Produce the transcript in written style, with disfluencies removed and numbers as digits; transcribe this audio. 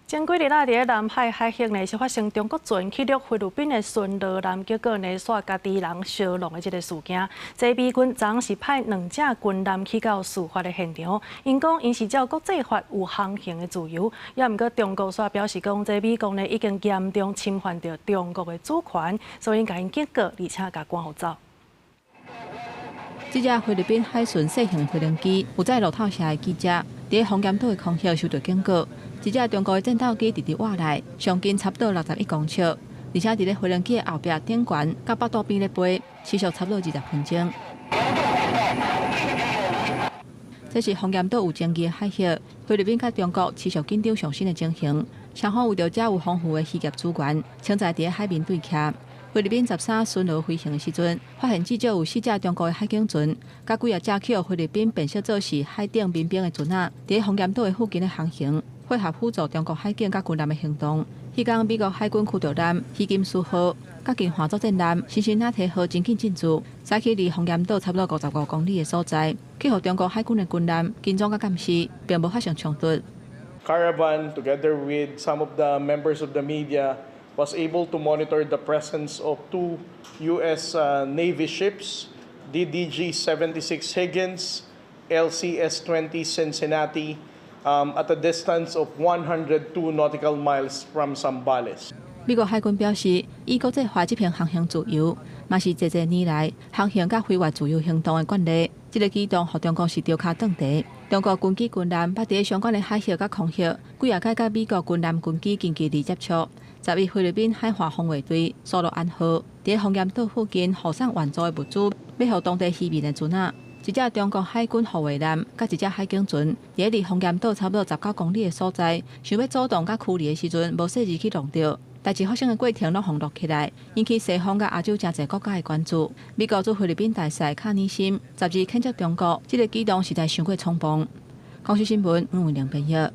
前幾日啊，佇咧南海海域呢，是發生中國船去掠菲律賓的巡邏艦，結果呢，煞家己人相弄的這个事件。這美軍昨昏是派兩隻軍艦去到事發的現場，𪜶講𪜶是照國際法有航行的自由，也毋過中國煞表示講，這美國呢已經嚴重侵犯著中國的主權，所以共𪜶警告，而且共趕予走。這隻菲律賓海巡細型飛行機有載路透社的記者，佇風險島的空域受著警告。一隻中國的戰鬥機直直倚來，上近差不多61公尺，而且佇咧飛行機的後壁頂懸，佮腹肚邊咧飛，時速差不多20分鐘。這是風險島有爭議的海域，菲律賓佮中國持續緊張上升的情形。雙方為著遮有豐富的漁業資源，衝在佇咧海面對徛。菲律賓13巡邏飛行的時陣，發現至少有四隻中國的海警船，佮幾仔隻去予菲律賓辨識做是海頂民兵的船仔，佇咧風險島的附近咧航行，配合輔助中國海警佮軍艦的行動。彼工美國海軍驅逐艦希金斯號、佮近岸作戰艦辛辛那提號真緊進駐，駛去離風險島差不多55公里的所在，去予中國海軍的軍艦跟蹤佮監視，並無發生衝突。 Caravan, together with some of the members of the media, was able to monitor the presence of two U.S. Navy ships, DDG-76 Higgins, LCS-20 Cincinnati, at a distance of 102 nautical miles from Zambales. 美國海軍表示，依國際法執行航行自由，嘛是濟濟年來航行佮飛越自由行動的慣例。這個舉動予中國是著跤轉茶。中國軍機軍艦捌佇相關的海域佮空域，幾仔擺佮美國軍艦軍機近距離接觸。11菲律賓海岸防衛隊蘇洛安號佇風險島附近護送援助的物資，欲予當地漁民的船仔。一隻中國海軍護衛艦佮一隻海警船，佇離風險島差不多19公里的所在，想欲阻擋佮驅離的時陣，無細膩去撞著。代誌發生的過程攏予錄起來，引起西方佮亞洲誠濟國家的關注。美國駐菲律賓大使卡尼森12譴責中國，這个舉動實在傷過衝動。公視新聞黃偉玲編譯。